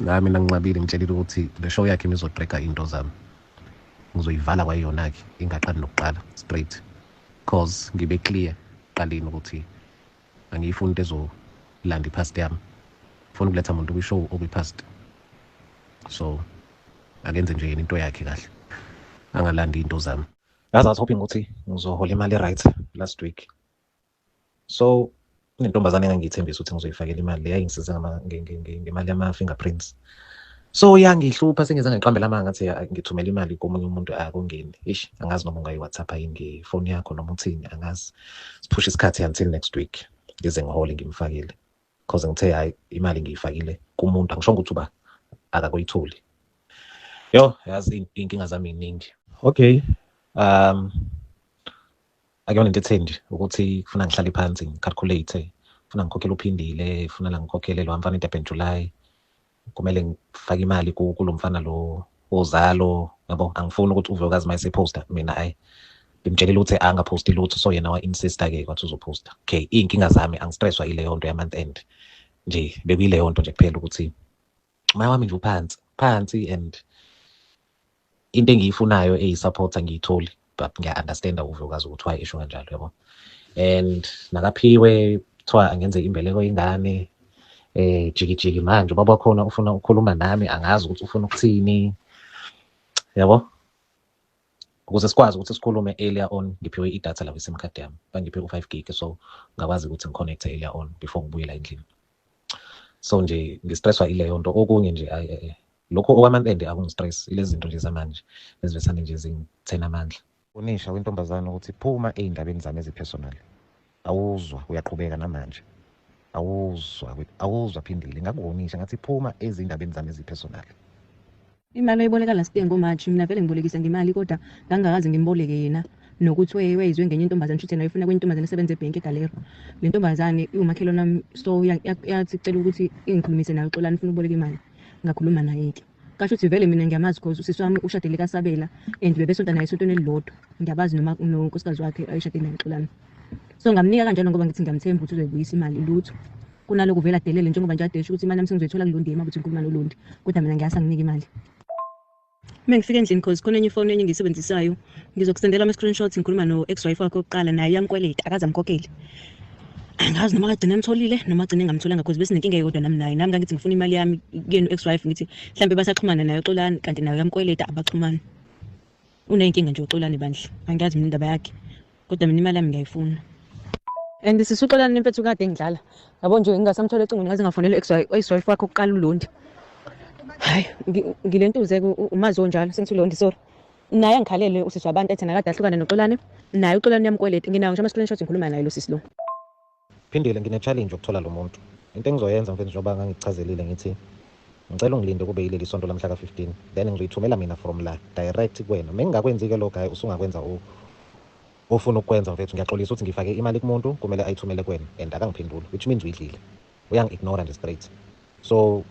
Nami mina nginqabile, ngitshelile ukuthi le show yakhe imizodraga into zami, ngizoyivala kwayona-ke ingaqali nokuqala straight, cause ngibe clear qalini ukuthi angiyifuni into ezolanda i-past yami. Ngifuna ukuletha muntu kwi-show okwi-past, so akenze nje yena into yakhe kahle, angalandi into zami. Yazi, I was hoping ukuthi ngizohola imali right last week, so kunentombazane engangiyithembisa ukuthi ngizoyifakela imali le yayingisize ngemali yama-fingerprints. So yangihlupha, sengize ngiqambela amanga, ngathi ngithumela imali komunye umuntu, akungeni. Ish, angazi noma ungayi-WhatsApp yini ngefoni yakho noma uthini, angazi. Siphushe isikhathi until next week, ngize ngihole ngimfakele, cause ngithe hhayi, imali ngiyifakile kumuntu, angishongo ukuthi uba akakuyitholi. Yo, yazi iy'nkinga zami y'ningi. Okay, akuyona into etheni nje ukuthi kufuna ngihlale phansi ngi-calculate, kufuna ngikhokhele uPhindile, kufuna la ngikhokhele lo mfana i-Durban July, kumele ngifake imali kulo mfana lo wozalo, yabo. Angifuni ukuthi uVuyokazi uma esephosta mina, hhayi, ngimtshelile ukuthi angaphosti lutho, so yena wa-insista-ke, kwathi uzophosta. Okay, iy'nkinga zami, angistresswa yileyo nto ya-month end nje, bekuyileyo nto nje kuphela ukuthi umoya wami nje uphansi phansi, and into engiyifunayo eyi-support angiyitholi, but ngiya-understanda uVuyokazi ukuthi why esho kanjalo, yabo. And nakaphiwe kuthiwa angenze imbeleko yengane, jiki jiki manje ubaba wakhona ufuna ukukhuluma nami, angazi ukuthi ufuna ukuthini, yabo. Ukuze sikwazi ukuthi sikhulume earlier on, ngiphiwe idatha la kwi-SIM card yami, bangiphe u-5 gig, so ngakwazi ukuthi ngiconnecte earlier on before ngibuye la endlini. So nje ngistresswa ileyo nto, okunye nje ayi, lokho okwa-month end akungistress, ilezi zinto nje zamanje ezivesane nje zingithena amandla. Unisha wentombazane ukuthi phuma ey'ndabeni zami ezi-personal, awuzwa, uyaqhubeka namanje, awuzwa, awuzwa Phindile, ngakuwonisha ngathi phuma ezindabeni zami ezi-personal. Imali oyiboleka last year ngoMarch, mina vele ngibolekisa ngemali, kodwa ngangingakaze ngimboleke yena. Nokuthi wayezwe ngenye intombazane, shuthi yena wayefuna kwenye intombazane esebenza ebhenki eGalero. Le ntombazane iwumakhelwane wami, so yathi icela ukuthi ingikhulumise nayo uXolani, ufuna ukuboleka imali. Ngakhuluma naye-ke. Kasho ukuthi vele mina ngiyamazi, cause usisi wami ushadele kaSabela and bebesonta naye esontweni elilodwa. Ngiyabazi noma nonkosikazi wakhe ayeshade naye uXolani. So ngamnika kanjalo ngoba ngithi ngiyamthemba ukuthi uzoyibuyisa imali, lutho. Kunalokhu vele adelele, njengoba nje adesha ukuthi imali yami sengizoyithola kuLondi, yema ukuthi ngikhuluma noLondi. Kodwa mina ngiyasa nginika imali. Uma ngifika endlini, cause khona enye ifoni enye engiyisebenzisayo, ngizokusendela ama-screenshots ngikhuluma no-ex-wife wakhe wokuqala, naye uyamkweleta, akaze amkhokhele. Angazi noma agcine emtholile noma agcine engamtholanga, cause besinenkinga eyodwa nami naye. Nami ngangithi ngifuna imali yami kuyena u-ex-wife, ngithi mhlambe basaxhumana naye uXolani, kanti naye uyamkweleta, abaxhumani. Uney'nkinga nje uXolani bandla, angiyazi mina indaba yakhe, kodwa mina imali yami ngiyayifuna. And sisi uXolani mfethu kade ngidlala, yabo nje ngingasamthola ecingweni, ngaze ngafonela u-ex-wife wakhe wokuqala uLondi. Hhayi, ngilentuze-ke umazi onjalo, sengithi uLondi, sorry. Naye angikhalele usisi wabantu, ethi nakade ahlukane noXolani, naye uXolani uyamkweleta. Nginawo nje ama-screenshots ngikhuluma naye lo sisi lo. Phindile, ngine-challenge yokuthola lo muntu. Into engizoyenza mfethu, njengoba ngangikuchazelile, ngithi ngicela ungilinde kube yileli sonto lamhla ka-15, then ngizoyithumela mina from la direct kuwena. Uma ngingakwenzi-ke lokho, hhayi, usungakwenza ofuna ukukwenza mfethu. Ngiyaxolisa ukuthi ngifake imali kumuntu, kumele ayithumele kuwena, and akangiphenduli, which means uyidlile, uyangi-ignora nje straight. So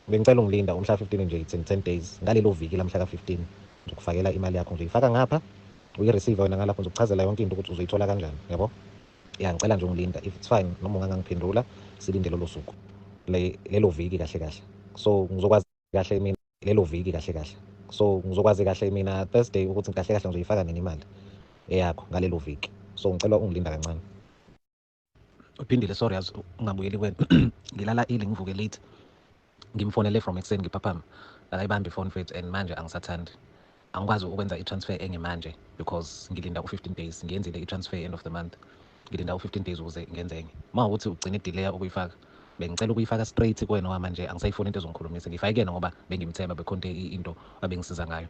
bengicela ungilinda umhla 15 nje, it's in 10 days. Ngalelo viki lamhla ka-15 ngizokufakela imali yakho, ngizoyifaka ngapha, uyi-receive wena ngalapho, ngizokuchazela yonke into ukuthi uzoyithola kanjani, yabo. Ya, ngicela nje ungilinda, if it's fine noma ungangangiphendula, silinde lolo suku, lelo viki kahle kahle, so ngizokwazi kahle mina lelo viki kahle kahle, so ngizokwazi kahle mina Thursday ukuthi kahle kahle ngizoyifaka nini imali eyakho ngalelo viki. So ngicela ungilinda kancane. Uphindile, sorry, yazi ungabuyeli kwena, ngilala early, ngivuke late. Ngimfonele from ekuseni ngiphaphama, akayibambi ifoni mfethu, and manje angisathandi, angikwazi ukwenza i-transfer enye manje because ngilinda u-15 days. Ngiyenzile i-transfer end of the month, ngilinda u-15 days ukuze ngenze enye. Uma ukuthi ugcine i-delaya ukuyifaka, bengicela ukuyifaka straight kuwena wamanje, angisayifuni into ezongikhulumisa. Ngiyifake kuyena ngoba bengimthemba, bekhonto into abengisiza ngayo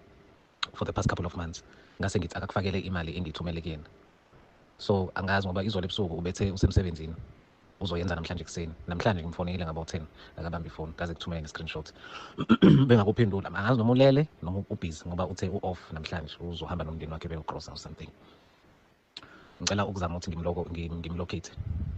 for the past couple of months, ngase ngithi akakufakele imali engiyithumele kuyena. So angazi ngoba izolo ebusuku ubethe usemsebenzini, uzoyenza namhlanje ekuseni. Namhlanje ngimfonile ngabo 10, akabambi ifoni, kaze kuthumele nge-screenshot, bengakuphendula. Angazi noma ulele noma ubusy, ngoba uthe u-off namhlanje, uzohamba nomndeni wakhe beyogrosa or something. Ngicela ukuzama ukuthi ngimlocate,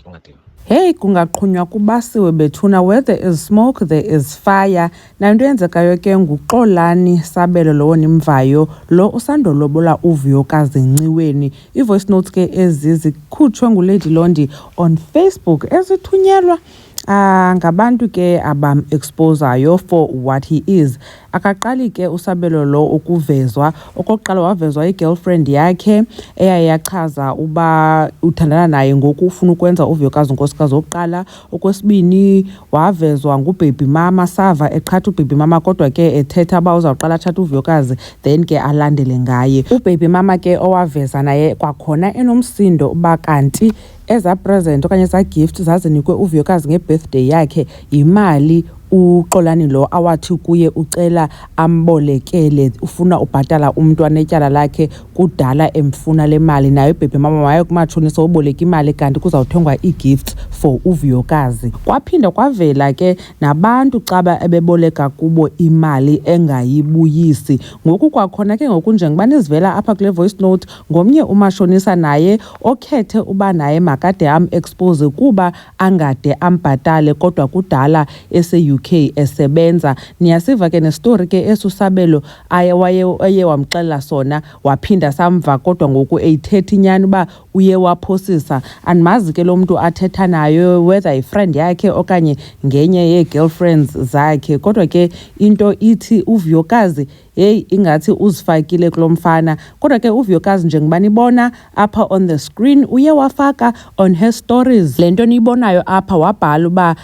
ungadini. Hey, kungaqhunywa kubasiwe bethuna. Where there is smoke there is fire. Nanto yenzekayo ke nguXolani Sabelo lowo nimvayo lo usandolobola uVuyokazi Nciweni. Ii-voice notes ke ezi zikhutshwe nguLady Londi on Facebook, ezithunyelwa Ngabantu ke abam-exposayo for what he is. Akaqali ke uSabelo lo ukuvezwa. Okokuqala wavezwa i-girlfriend yakhe eyaye yachaza uba uthandana naye ngoku ufuna ukwenza uVuyokazi unkosikazi wokuqala. Okwesibini wavezwa ngubaby mama, sava eqhatha ubaby mama kodwa ke ethetha uba uzawuqala atshate uVuyokazi then ke alandele ngaye. Ubaby mama ke owaveza naye kwakhona enomsindo uba kanti ezaa present okanye ezaa gift zazinikwe uVuyokazi ngebirthday yakhe yimali uXolani lo awathi kuye ucela ambolekele, ufuna ubhatala umntu anetyala lakhe kudala emfuna le mali. Naye ubaby mama waye kumatshonisa uboleka imali kanti kuzawuthengwa ii-gifts for uVuyokazi. Kwaphinda kwavela ke nabantu caba ebeboleka kubo imali engayibuyisi. Ngoku kwakhona ke ngoku njengoba nizivela apha kule voice note, ngomnye umashonisa naye okhethe uba naye makade am-expose kuba angade ambhatale kodwa kudala ese-UK esebenza. Niyasiva ke nestori ke esi uSabelo aye waye eye wamxelela sona, waphinda samva kodwa ngoku eyithetha inyani uba uye waphosisa. Andimazi ke lo mntu athetha nayo, whether yifriend yakhe okanye ngenye yee-girlfriends zakhe, kodwa ke into ithi uVuyokazi heyi ingathi uzifakile kulo mfana. Kodwa ke uVuyokazi njengoba nibona apha on the screen uye wafaka on her stories le nto niyibonayo apha, wabhala uba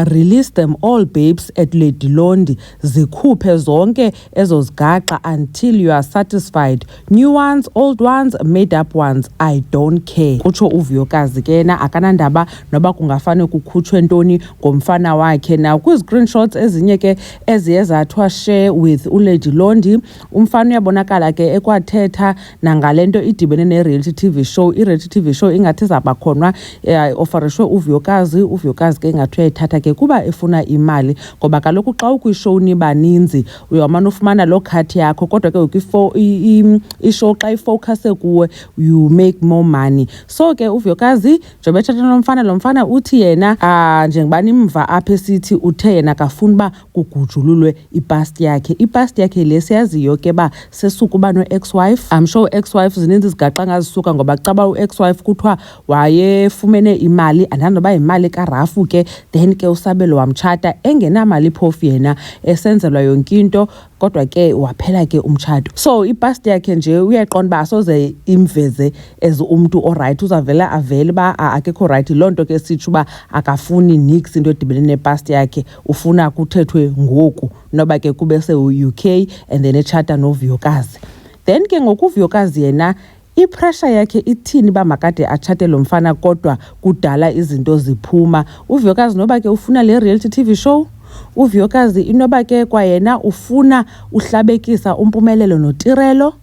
release them all babes at Lady Londi, zikhuphe zonke ezo zigaxa until you are satisfied, new ones, old ones, made up ones, I don't care. Kutsho uVuyokazi ke yena akanandaba noba kungafane kukhutshwe ntoni ngomfana wakhe. Now kwi-screenshots ezinye ke eziye zathiwa share with uLady Londi, umfana uyabonakala ke ekwathetha nangale nto idibene ne-reality TV show. I-reality TV show ingathi izawuba khona, ofarishwe uVuyokazi. UVuyokazi ke ingathi uyayithatha ke kuba efuna imali, ngoba kaloku xa ukwishow nibaninzi uyawumane ufumana loo cut yakho, kodwa ke ngoku ishow xa ifowukhase kuwe you make more money. So ke uVuyokazi njengoba etshata nomfana, lo mfana uthi yena njengoba nimva apha esithi uthe yena akafuni uba kugujululwe ipast yakhe. Ipast yakhe le siyaziyo ke uba sesuka uba no-ex-wife. I'm sure u-ex-wife zininzi izigaxa angazisuka, ngoba caba u-ex-wife kuthiwa wayefumene imali, andazi noba yimali karafu ke, then ke uSabelo wamtshata engenamali phofu yena esenzelwa yonke into, kodwa ke waphela ke umtshato. So ipast yakhe nje uyayiqonda uba asoze imveze as umntu orayithi, uzawuvele avele uba akekho rayithi. Yiloo nto ke sitsho uba akafuni niks into edibene nepast yakhe, ufuna kuthethwe ngoku noba ke kube se-UK and then etshata noVuyokazi. Then ke ngoku uVuyokazi yena ipressure yakhe ithini uba makade atshate lo mfana kodwa kudala izinto ziphuma. UVuyokazi noba ke ufuna le reality TV show, uVuyokazi inoba ke kwayena ufuna uhlabekisa uMpumelelo noTirelo,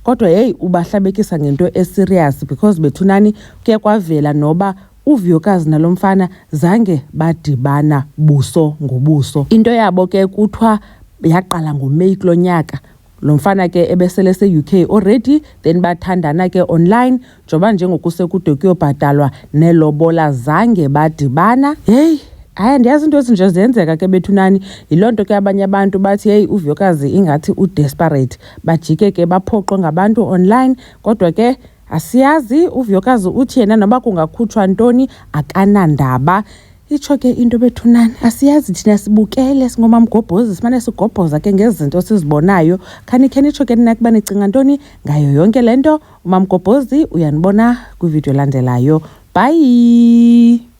kodwa heyi ubahlabekisa ngento eserious, because bethunani kuye kwavela noba uVuyokazi nalo mfana zange badibana buso ngobuso. Into yabo ke kuthiwa yaqala ngoMeyi kulo nyaka. Lo mfana ke ebesele se-UK already, then bathandana ke online, njengoba njengoku sekude kuyobhatalwa nelobola zange badibana. Heyi, hayi andiyazi into ezinje ziyenzeka ke bethunani. Yiloo nto ke abanye abantu bathi heyi uVuyokazi ingathi udesperate, bajike ke baphoxwe ngabantu online, kodwa ke asiyazi. UVuyokazi uthi yena noba kungakhutshwa ntoni akanandaba. Itsho ke into bethunani, asiyazi thina, sibukele singomamgobhozi, simane sigobhoza ke ngezinto sizibonayo. Khanikhe nitsho ke nina kuba nicinga ntoni ngayo yonke le nto. Umamgobhozi uyanibona kwividiyo elandelayo. Bye.